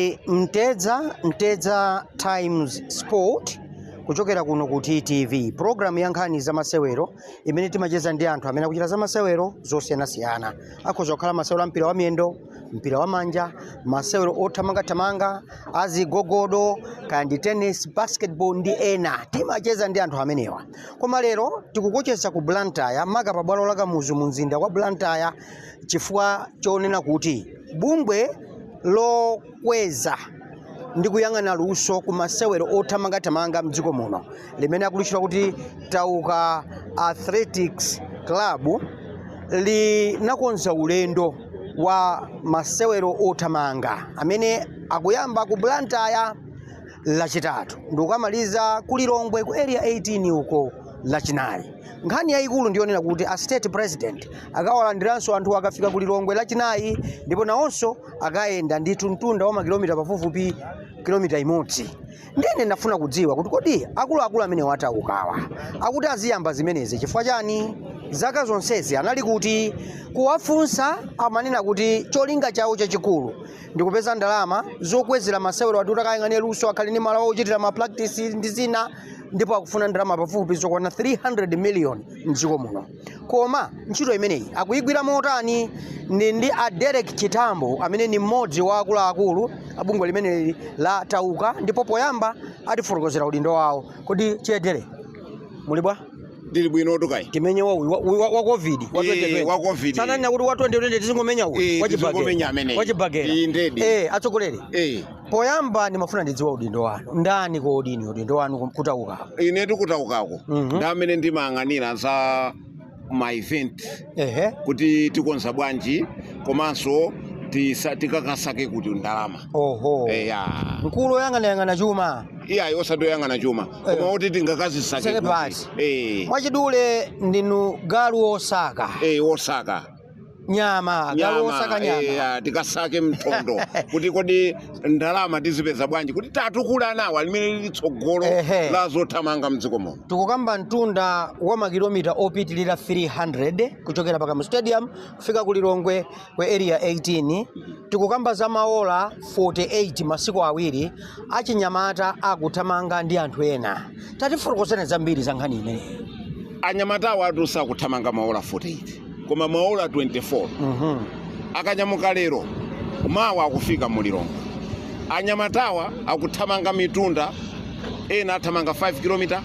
Ndi Mtedza, Mtedza Times Sport, kuchokera kuno ku TTV, programu ya nkhani za masewero imene timacheza ndi anthu amene akuchita za masewero zosiyanasiyana. Akhoza kukhala masewero a mpira wa miyendo, mpira wa manja, masewero othamangathamanga, azigogodo, kaya ndi tennis, basketball ndi ena. Timacheza ndi anthu amenewa. Koma lero tikukocheza ku Blantyre, maka pa bwalo la Kamuzu mu mzinda wa Blantyre, chifukwa chonena kuti bungwe lokweza ndi kuyang'ana luso ku masewero othamangathamanga mdziko muno, limene akulitchula kuti Tauka Athletics Club, linakonza ulendo wa masewero othamanga amene akuyamba ku Blantyre Lachitatu ndikukamaliza ku Lilongwe ku Area 18 uko Lachinayi. Nkhani yayikulu ndiyonena kuti a State President akawalandiranso anthu akafika ku Lilongwe Lachinayi, ndipo nawonso akayenda ndithu mtunda wa makilomita pafupifupi kilomita imodzi. Ndine ndafuna kudziwa kuti kodi akuluakulu amene a Taukawa akuti aziyamba zimenezi chifukwa chani? Zaka zonsezi anali kuti? Kuwafunsa amanena kuti cholinga chawo chachikulu ndikupeza ndalama zokwezera masewero ati kuti akayang'ane luso, akhale ndi malo ochitira ma practice ndi zina, ndipo akufuna ndalama pafupi zokwana 300 million mdziko muno. Koma ntchito imeneyi akuyigwira motani? Ndi a Derek Chitambo amene ndi mmodzi wa akuluakulu a bungwe limeneli la Tauka, ndipo poyamba atifotokozera udindo wawo. Kodi chiyedere muli bwa? Ndili bwino tukayi. Timenye wa uyu, wa COVID wa 2020. Wa COVID. Sananena kuti wa 2020 tizingomenya uyu Tizingomenya wachibagera ameneyi. Wachibagera. Indedi. Atsogoleri, poyamba ndimafuna ndidziwa udindo wanu. Ndani kodi ni udindo wanu ku Tauka? Ine ku Taukako ndi amene ndimayang'anira za ma event, kuti tikonza bwanji, komanso tikakasake kuti ndalama. Eya. Mkulu oyang'anayang'ana chuma. Iyayi, osatoyang'ana chuma, koma kuti tingakazisake Sake kuti. Pati. Mwachidule ndinu galu osaka Osaka nyama, galu osaka nyama. Eya, tikasake mthondo kuti kodi ndalama tizipeza bwanji kuti tatukula nawa limene lili tsogolo la zothamanga mdziko muno. Tikukamba mtunda wa makilomita opitilira 300 kuchokera pa Kamuzu Stadium kufika ku Lilongwe ku Area 18. Tikukamba za maola 48, masiku 2, achinyamata akuthamanga ndi anthu ena. Tatifotokozeni zambiri za nkhani imeneyi. Anyamatawo atu sakuthamanga maola 48 koma maola 24. Akanyamuka lero, mawa akufika mu Lilongwe. Anyamatawa akuthamanga mitunda, ena athamanga 5 km,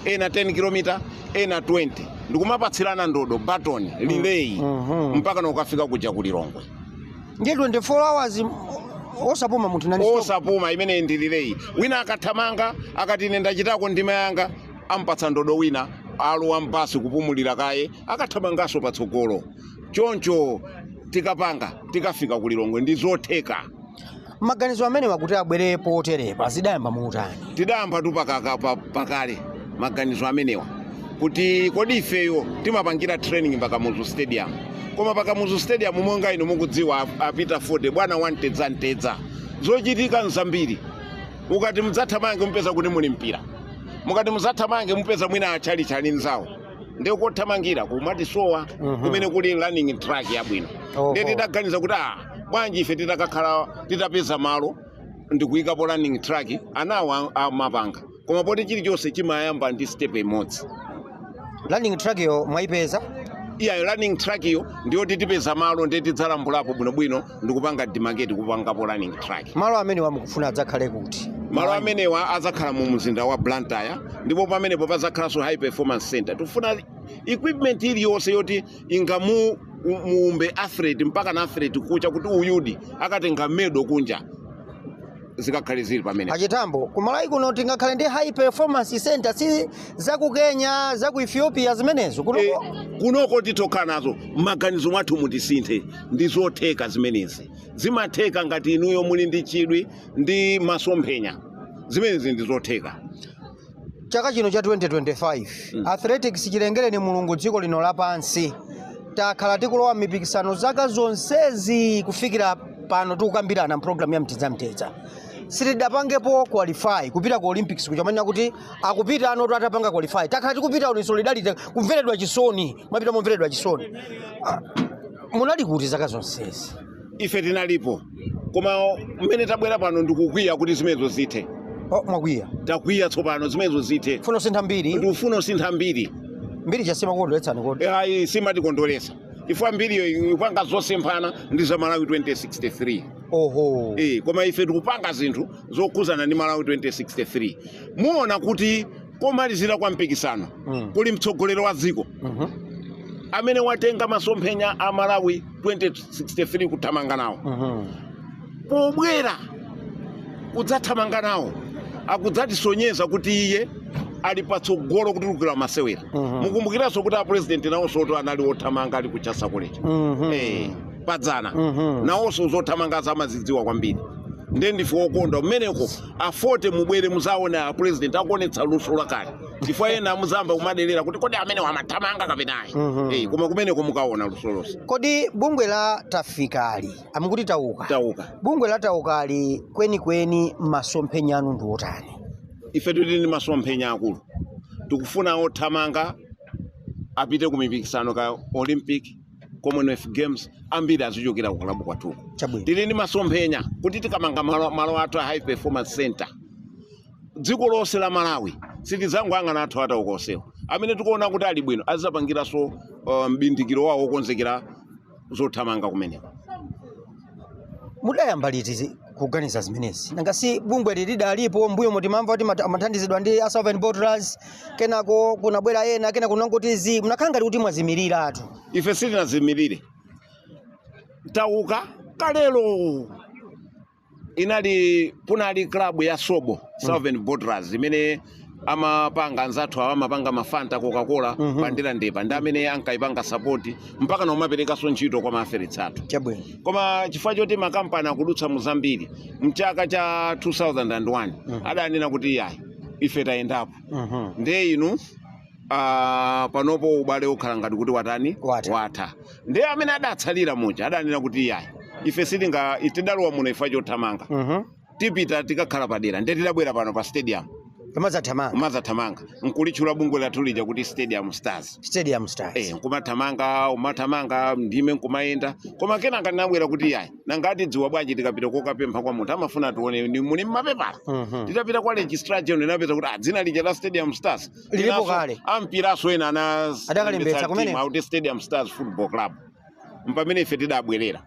ena 10 km, ena 20, ndikumapatsirana ndodo, baton relay, mpaka nokafika kuja ku Lilongwe. Ndiye 24 hours osapuma munthu nani stop. Osapuma. Imene ndi relay. Wina akathamanga, akati ine ndachitako ndima yanga, ampatsa ndodo wina, alowa mbasi kupumulira kaye, akathamanganso patsogolo. Choncho tikapanga tikafika ku Lilongwe, ndi zotheka. Maganizo amene wakuti abwere poterepa zidayamba muutani? Tidayamba tu pakale maganizo amenewa, kuti kodi ifeyo timapangira training pa Kamuzu Stadium, koma pa Kamuzu Stadium, monga inu mukudziwa, apita 40 bwana wamtedza mtedza, zochitika nzambiri. Ukati mudzathamange mupeza kuti muli mpira, mukati mudzathamange mupeza mwina achalichali nzawo, ndiye kothamangira kumatisowa kumene kuli running track yabwino. Ndiye tidaganiza kuti ah, bwanji ife titakakhala titapeza malo ndikuyikapo running track, anawo amapanga. Koma poti chilichonse chimayamba ndi step imodzi. Running track yo mwayipeza? Iya, running track iyo ndiyoti tipeza malo, ndiye tidzalambulapo bwinobwino ndikupanga demarcate, kupangapo running track. Malo amene wamukufuna adzakhale kuti? Malo amenewa adzakhala mu mzinda wa Blantyre, ndipo pamenepo padzakhalanso high performance center. Tifuna equipment iliyonse yoti ingamu muumbe athlete mpaka na athlete kucha kuti uyudi akatenga medal kunja, zikakhale zili pamene. Achitambo, kumalawi kuno tingakhale ndi high performance center? Si za ku Kenya, za ku Ethiopia zimenezo kunoko? Kunoko titokhala nazo. Maganizo mwathu mutisinthe, ndi zotheka zimenezi. Zimatheka ngati inuyo muli ndi chidwi ndi masomphenya, zimenezi ndi zotheka. Chaka chino cha 2025, athletics chilengereni Mulungu dziko lino lapansi, takhala tikulowa mipikisano zaka zonsezi kufikira pano tikukambirana mpulogalamu ya Mtedzamtedza, sitidapangepo qualify kupita ku Olympics, kuchamanena kuti akupita ano atapanga qualify. Takhala tikupita in solidarity, kumveredwa chisoni, mwapita momveredwa chisoni. Ah, munali kuti zaka zonsezi? Ife tinalipo, koma mmene tabwera pano ndikukwiya kuti zimenezo zithe. Oh, mwakwiya? Takwiya tsopano, zimenezo zithe. Funa usintha mbiri? Ndikufuna usintha mbiri. Mbiri chasimakondweretsani kodi? Ayi, simatikondweresa, chifukwa mbiriyo ikupanga zosemphana ndi za Malawi 2063. Koma ife tikupanga zinthu zokhuzana ndi Malawi 2063. Muona kuti komalizira kwa mpikisano kuli mtsogoleri wa dziko amene watenga masomphenya a Malawi 2063 kuthamanga nawo. Pobwera kudzathamanga nawo, akudzatisonyeza kuti iye ali patsogolo kutulukira masewera. Mukumbukiranso kuti a president nawonso oti anali othamanga ali kuchasa kulecha padzana. Nawonso zothamanga zamazidziwa kwambiri, ndiye ndife wokondwa mmeneko. Afote mubwere muzaone a president akuonetsa luso lakale, chifukwa ena muzamba kumadelera kuti kodi amene wamathamanga kapenayi. Koma kumeneko mukaona luso lonse. Kodi bungwe la Tafikali, amukuti Tauka? Tauka. Bungwe la Taukali kwenikweni masomphenya anu ndi otani? Ife tili ndi masomphenya akulu. Tikufuna othamanga apite ku mipikisano ka Olympic, Commonwealth Games, ambiri azichokera ku klabu kwathuko. Tili ndi masomphenya kuti tikamanga malo athu a high performance center, dziko lonse la Malawi sitidzangoyang'ana athu atauka onsewo. Amene tikuona kuti ali bwino azizapangiranso mbindikiro wawo wokonzekera zothamanga kumeneko. Mudayamba liti kuganiza zimenezi? Nanga si bungwe lidalipo mbuyo mutimamva kuti amathandizidwa ndi a Southern Bottlers, kenako kunabwera ena, kena kunangoti zi munakhala ngati kuti mwazimiriratu. Ife sitinazimirire. Tauka kalelo inali, punali club ya Sobo, Southern Bottlers, imene amapanga anzathu awa amapanga mafanta, Coca-Cola, pandira ndepa ndi amene ankayipanga support mpaka naumaperekanso ntchito kwa maathletes athu. Koma chifukwa choti makampani akudutsa mu zambiri, mchaka cha 2001 adanena kuti yayi, ife tayendapo, ndiye inu panopo ubale ukhala ngati kuti watani? Watha. Watha. Ndiye amene adatsalira muja adanena kuti yayi, ife sitinga tidalowa muno ife chothamanga, tipita tikakhala padera. Ndiye tidabwera pano pa stadium. Kumadzathamanga. Kumadzathamanga, nkulitchula bungwe lathu lija kuti Stadium Stars. Stadium Stars. Nkumathamanga, umathamanga ndime nkumayenda. Koma kenaka ndinabwera kuti yayi, nangati dziwa bwanji tikapita kokapempha kwa munthu amafuna tione ni muli mmapepala. Titapita kwa registrar general, inapeza kuti dzina lija la Stadium Stars Lilipo kale. Ampiraso ena ana Adakalembetsa kumene? Auti Stadium Stars Football Club. Mpamene ife tidabwerera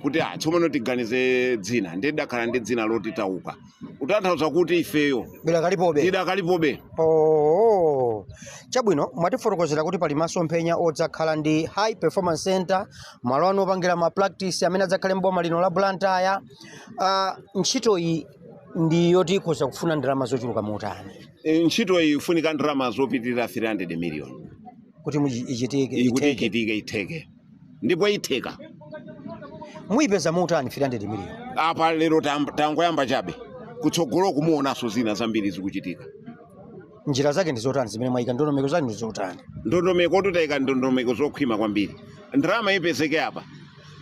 kuti tsopano tiganize dzina, ndiye tidakhala ndi dzina loti Tauka, kutanthauza kuti ifeyo Lidakalipobe. Lidakalipobe. Oh. Chabwino, mwatifotokozera kuti pali masomphenya odzakhala ndi high performance center, malo anu opangira ma practice amene adzakhale mboma lino la Blantyre. Ntchito iyi ndi yoti ikhoza kufuna ndalama zochuluka motani? Ntchito iyi ifunika ndalama zopitirira 300 million. Kuti ichitike? Kuti Itheke. Ichitike, itheke, ndipo itheka. Muyipeza motani 300 million? Apa lero tangoyamba chabe, kutsogolo kumuonanso zina zambiri zikuchitika. Njira zake ndi zotani zimene mwayika? Ndondomeko zake ndi zotani? Ndondomeko, tutayika ndondomeko zokhwima kwambiri. Ndalama ipezeke apa,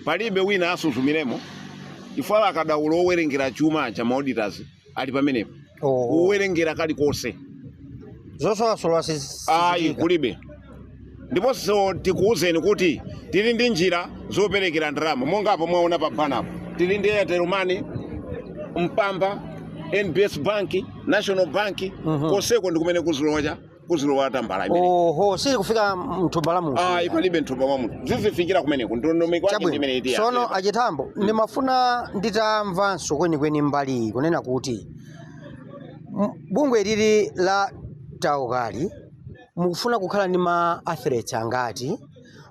palibe wina asuzumiremo, chifukwa akadaulo owerengera chuma cha auditors ali pamenepo kuwerengera kalikonse. Zosolasola? Ayi, kulibe. Ndiponso tikuwuzeni kuti tili ndi njira zoperekera ndalama, monga apo mwaona pa banapo, tili ndi Airtel Money, Mpamba, NBS Bank, National Bank. Konseko ndi kumene kuzilowa tambala imene. Oho, sili kufika mthumba la munthu? Ayi, palibe mthumba mwa munthu, zizifikira kumeneko. Ndondomeko yake ndi imene iti. Sono achitambo, ndimafuna nditamvanso kwenikweni mbali iyi, kunena kuti bungwe lili la Taukali mukufuna kukhala ndi ma athletes angati?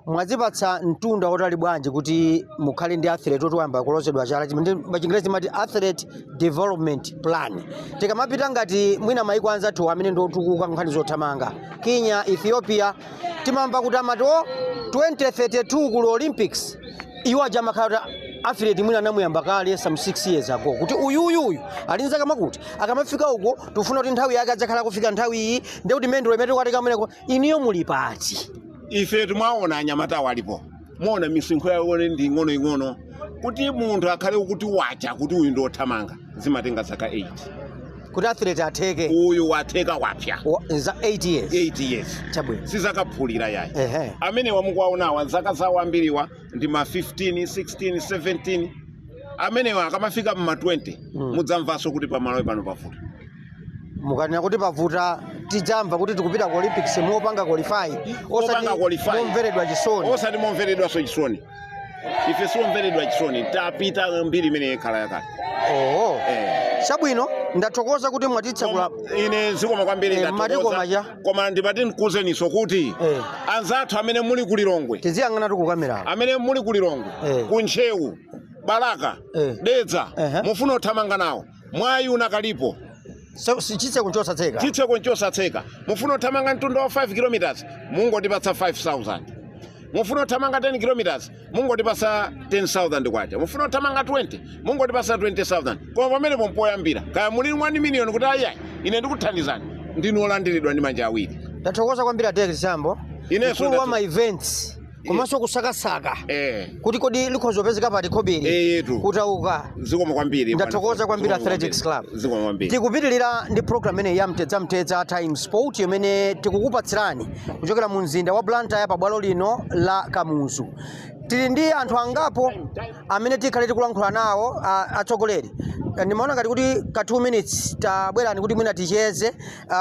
Mwadzipatsa mtunda wotali bwanji kuti mukhale ndi athlete oti wayamba kulozedwa chala? Pachingerezi timati athlete development plan. Tikamapita ngati mwina maiko anzathu amene ndi otukuka nkhani zothamanga, Kenya, Ethiopia, timamva kuti amati o 2032 kuli Olympics, iwo aja amakhala kuti athlete mwina anamuyamba kale some 6 years ago, kuti uyuyuyu ali nzaka makuti, akamafika uko tikufuna kuti nthawi yake adzakhala kufika nthawi iyi, ndiye kuti mendolo imene tikukatika kumeneko. Iniyo muli pati? Ife timwaona anyamatawo alipo, muona misinkhu yawo ndi ing'onoing'ono. Kuti munthu akhale kuti wacha kuti uyu ndi othamanga, zimatenga zaka 8. Kuti athlete atheke? Uyu watheka, wapya. Za 8 years? 8 years. Sizakaphulira yayi. Amene wamukuwaonawa zaka zawo ambiriwa ndi ma 15, 16, 17. Amenewa akamafika mma 20, mudzamvanso kuti pamalawi pano pavuta. Mukanena kuti pavuta, tidzamva kuti tikupita ku Olympics mopanga qualify, osati Mopanga qualify. momveredwa chisoni. Osati momveredwanso chisoni. Ife siomveredwa chisoni, tapita mbiri imene ikhala yakale. Oho. Eh. Chabwino, ndathokoza kuti mwatitsekula. Koma ine zikoma kwambiri. Mati Ndathokoza. koma cha? Koma ndipati ndikuwuzeniso kuti anzathu amene muli ku Lilongwe, Tiziyang'ana tikukamera. amene muli ku Lilongwe, ku Ntcheu, Balaka, Dedza, mufuna othamanga nawo, mwayi unakalipo. So, chitseko nchosatseka. Chitseko nchosatseka. Mufuna othamanga mtunda wa 5 kilometers, mungotipatsa 5000. Mufuna othamanga 10 kilometers, mungotipatsa 10,000 kwacha. Mufuna othamanga 20, mungotipatsa 20,000. Koma pamenepo mpoyambira. Kaya muli 1 million kuti ayiayi, ine ndikuthandizani, ndinu olandiridwa ndi manja awiri. Ndathokoza kwambiri, Adek Sambo, Inenso mkulu wa ma events komanso kusakasaka kuti kodi likhoza kupezeka pati khobiri Eyetu. kutauka. Zikomo kwambiri, bwana. Ndathokoza kwambiri. Zikomo Athletics kwambiri. Club. Zikomo kwambiri. Tikupitirira ndi program imeneyi ya Mtedza Mtedza Time Sport imene tikukupatsirani kuchokera mu mzinda wa Blantyre pa bwalo lino la Kamuzu. Tili ndi anthu angapo amene tikhale tikulankhula nawo. Atsogoleri, ndimaona ngati kuti ka 2 minutes, tabwerani kuti mwina ticheze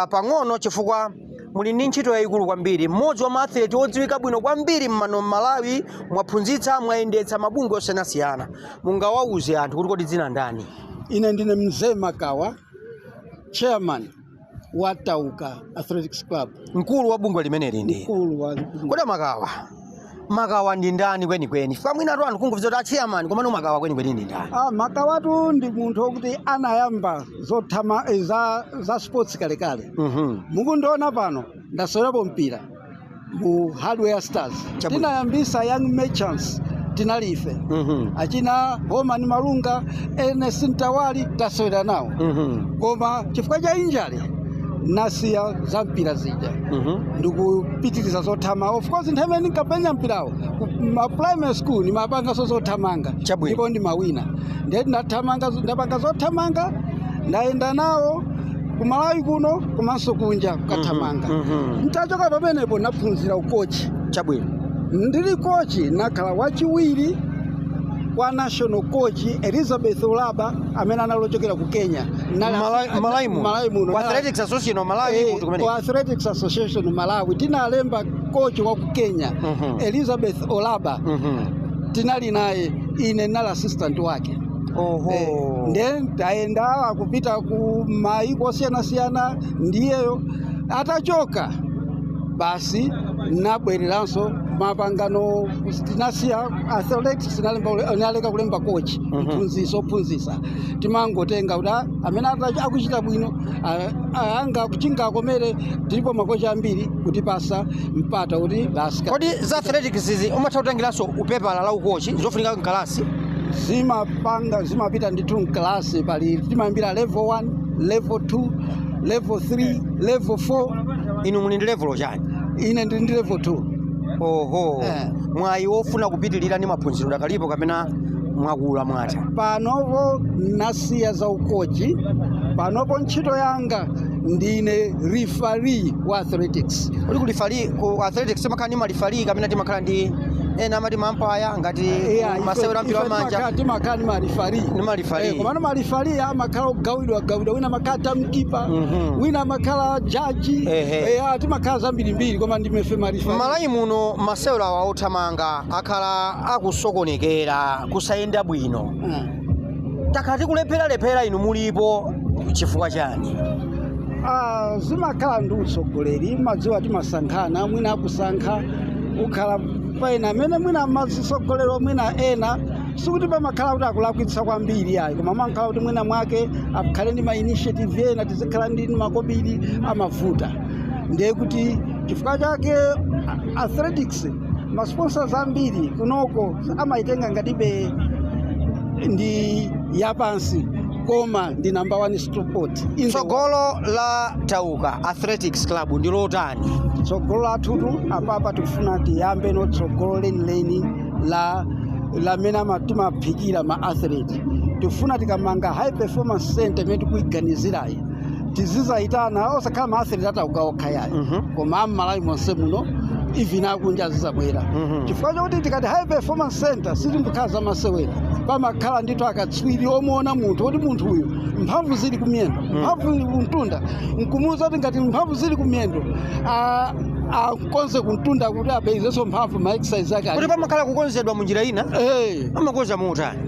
pang'ono, chifukwa muli ndi ntchito yayikulu kwambiri. Mmodzi wa maathlete odziwika bwino kwambiri mmano Mmalawi, mwaphunzitsa, mwayendetsa mabungwe osiyanasiyana. Mungawauze anthu kuti kodi dzina ndani? Ine ndine Mzee Makawa, chairman wa Tauka Athletics Club. Mkulu wa bungwe limeneli ndi Mkulu wa Kodi Makawa, Makawa ndi ndani kwenikweni? Famwina anthu kungubviza kuti achairman, komano Makawa kwenikweni ndi ndani? Ah, Makawatu ndi munthu wokuti anayamba zothama za sports kalekale. Mukundiona pano, ndasewerapo mpira mu Hardware Stars. Chabwino. Tinayambisa Young Merchants, tinali ife. Achina Homan Malunga, Ernest Ntawali, tasewera nawo. Koma chifukwa cha injury nasiya za mpira zija, ndikupitiriza zothamanga. Of course, nthawi imene ndinkapenya mpirawo ma primary school ndimapanganso zothamanga. Chabwino. Ndipo ndimawina. Ndiye ndinathamanga, ndapanga zothamanga, ndayenda nawo kumalawi kuno komanso kunja kukathamanga. Ntachoka pamenepo naphunzira ukochi. Ndili kochi, nakhala wachiwiri kwa national coach Elizabeth Olaba amene analochokera ku Kenya. Malawi muno? Malawi muno. Ku Athletics Association of Malawi? Kuti kumene? Ku Athletics Association Malawi tinalemba coach wa ku Kenya, Elizabeth Olaba. Tinali naye, ine ndinali assistant wake. Then tayenda kupita ku maiko osiyanasiyana ndiyeyo. Atachoka basi nabwereranso mapangano, tinasiya athletics, tinaleka kulemba coach, mphunzitsi ophunzitsa. Timangotenga kuti amene akuchita bwino, anga chingakomere, tilipo makochi ambiri kutipasa mpata kuti basi. Kodi za athletics izi umatha kutengeranso upepala la ukochi, zofunika mkalasi? Zimapanga, zimapita ndithu mkalasi. Pali timayambira level 1, level 2, level 3, level 4. Inu muli ndi level chani? Ine ndili ndi level 2. Oho. Eh. Mwayi wofuna kupitirira ndi maphunziro dakalipo kapena mwakula, mwatha? Panopo nasiya za ukochi. Panopo ntchito yanga ndine referee wa athletics. Kodi ku referee ku athletics timakhala ndi mareferee kapena timakhala ndi ena amati maumpire ngati masewero ampira wa manja? Timakhala ndi mareferee. Ndi mareferee. Komano mareferee amakhala ogawidwa gawidwa. Wina amakhala timekeeper, wina amakhala jaji. Timakhala zambirimbiri, koma ndimefe mareferee. M'Malawi muno masewero awa othamanga akhala akusokonekera, kusayenda bwino. Takhala tikulepheralephera inu mulipo, chifukwa chani? Ah, zimakhala ndi utsogoleri. Madziwa timasankhana, mwina akusankha ukhala paena amene mwina mazisogolero, mwina ena sikuti pamakhala kuti akulakwitsa kwambiri ayi, koma amakhala kuti mwina mwake akhale ndi ma initiative ena, tizikhala ndi makobiri amavuta. Ndiye kuti chifukwa chake athletics ma sponsors ambiri kunoko amayitenga ngatibe ndi yapansi, koma ndi number one sport in the world. Tsogolo la Tauka Athletics Club ndi lotani? Tsogolo lathutu apapa tikufuna tiyambe no tsogolo lenileni la lamene timaphikira ma athlete. Tikufuna tikamanga high performance center imene tikuiganizirayi, tizizayitana osakhala ma athlete atauka okha yayi, koma am'Malawi monse muno. Even akunja azizabwera, chifukwa chokuti tikati high performance center sitingokhala zamasewera, pamakhala ndithu akatswiri omuona munthu kuti munthu uyu mphamvu zili kumiyendo, mphamvu zili kumtunda, nkumuwuza kuti ngati mphamvu zili kumiyendo akonze kumtunda kuti apezenso mphamvu, ma exercise ake Kuti pamakhala kukonzedwa munjira ina? Eh. Amakonza muutani?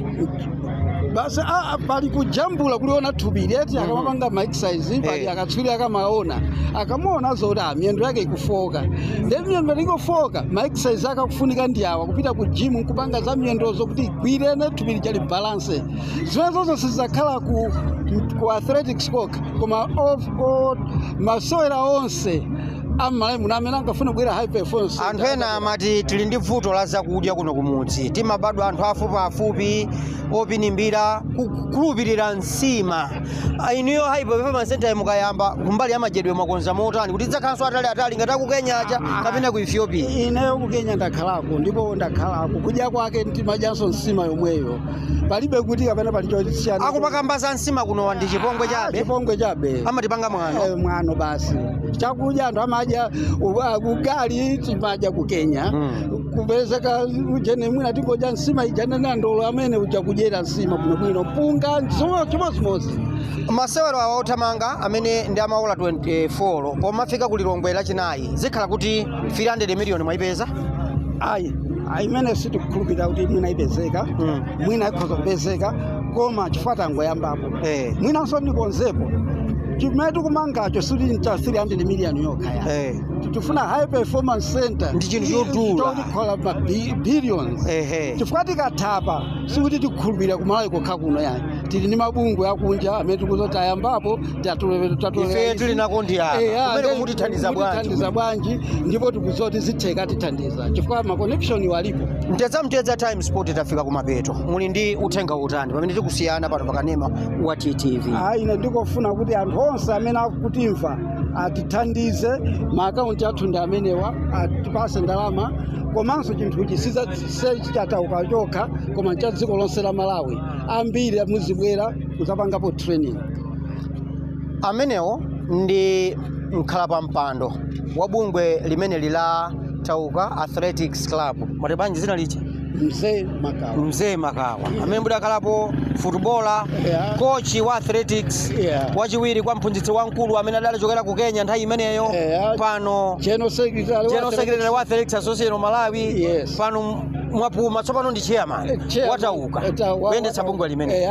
Basi pali kujambula kuliona thupi eti akamapanga ma exercise, pali akatswiri akamaona, akamuona zoti miyendo yake ikufoka, ndi miyendo ikufoka, ma exercise akakufunika ndi awa, kupita ku gym nkupanga za miyendozo kuti igwirene thupi lija libalance. Zimene zonse sizakhala ku athletics kokha, koma masewera onse am'Malawi muno amene angafune kubwera high performance. Anthu ena amati tili ndi vuto la zakudya kuno kumudzi, timabadwa anthu afupiafupi opinimbira, kukhulupirira nsima. Inuyo high performance center mukayamba, kumbali ya madyedwe mwakonza motani kuti tidzakhalanso atali atali ngati aku Kenya aja kapena ku Ethiopia? Ineyo ku Kenya ndakhalako, ndipo ndakhalako kudya kwake timadyanso nsima yomweyo, palibe kuti kapena pali chosiyana. Akupakamba za nsima kunowa ndi chipongwe chabe. Chipongwe chabe. Amatipanga mwano. Eh, mwano basi. Chakudya anthu amadya ugali, timadya ku Kenya. Kupezeka ujene mwina tingodya nsima ija nandolo amene uja kudyera nsima bwinobwino, mpunga chimodzimodzi. Masewero awa othamanga amene ndi amaola 24 pomafika ku Lilongwe Lachinayi, zikhala kuti 300 miliyoni mwayipeza? Ayi, imene sitikukhulupirira kuti mwina ipezeka. Mwina ikhoza kupezeka, koma chifukwa tangoyambapo. Mwinanso ndikonzepo, chimene tikumangacho sikuti ncha 300 million yokha ya. Tifuna high performance center. Ndi chinthu chodula. Chokhala ma billions. Chifukwa tikathapa sikuti tikukhulupirira kumalawi kokha kuno yani, tili ndi mabungwe akunja amene tikuzoti ayambapo. Ife tili nako ndi apa. Kumene kumutithandiza bwanji? Kumutithandiza bwanji, ndipo tikuzoti zitheka, tithandiza chifukwa ma connection walipo. Mtedza Mtedza Time Sport tafika kumapeto, muli ndi uthenga utani pamene tikusiyana pano pakanema wa TTV? Ayi, ine ndikofuna kuti anthu onse amene akutimva atithandize. Maakaunti athu ndi amenewa, atipase ndalama. Komanso chinthuchi sichatauka chokha, koma cha dziko lonse la Malawi. Ambiri muzibwera kuzapangapo training. Amenewo ndi mkhalapampando wa bungwe limene la Tauka Athletics Club. Mwati bwanji zina licha? Mzee Makawa. Mzee Makawa, amene mudakhalapo footballer, coach wa athletics, wachiwiri kwa mphunzitsi wamkulu amene adachokera ku Kenya nthawi imeneyo, pano general secretary wa general secretary wa Athletics Association of Malawi. Pano mwapuma, tsopano ndi chairman watauka, kuyendetsa bungwe limene.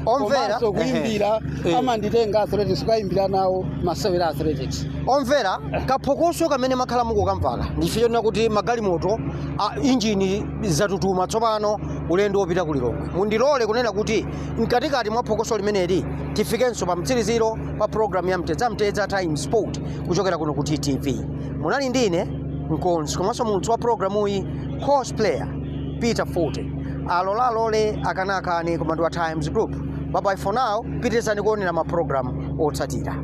Omvera, Komanso kuimbira, amanditenga athletics kukayimbira nawo masewera athletics. Omvera, kaphokoso kamene makhala mukukamvaka ndife chonena kuti magalimoto a injini zatutuma tsopano ulendo wopita ku Lilongwe. Mundilole kunena kuti mkatikati mwa phokoso limeneli tifikenso pa mtsiriziro pa programu ya Mtedza Mtedza Time Sport kuchokera kuno ku TTV. Munali ndine mkonzi komanso muulutsi wa programuyi, cosplayer Peter Forte. Alolalole akanakani komando wa Times Group. Bye bye for now, pitirizani kuonera mapulogalamu otsatira.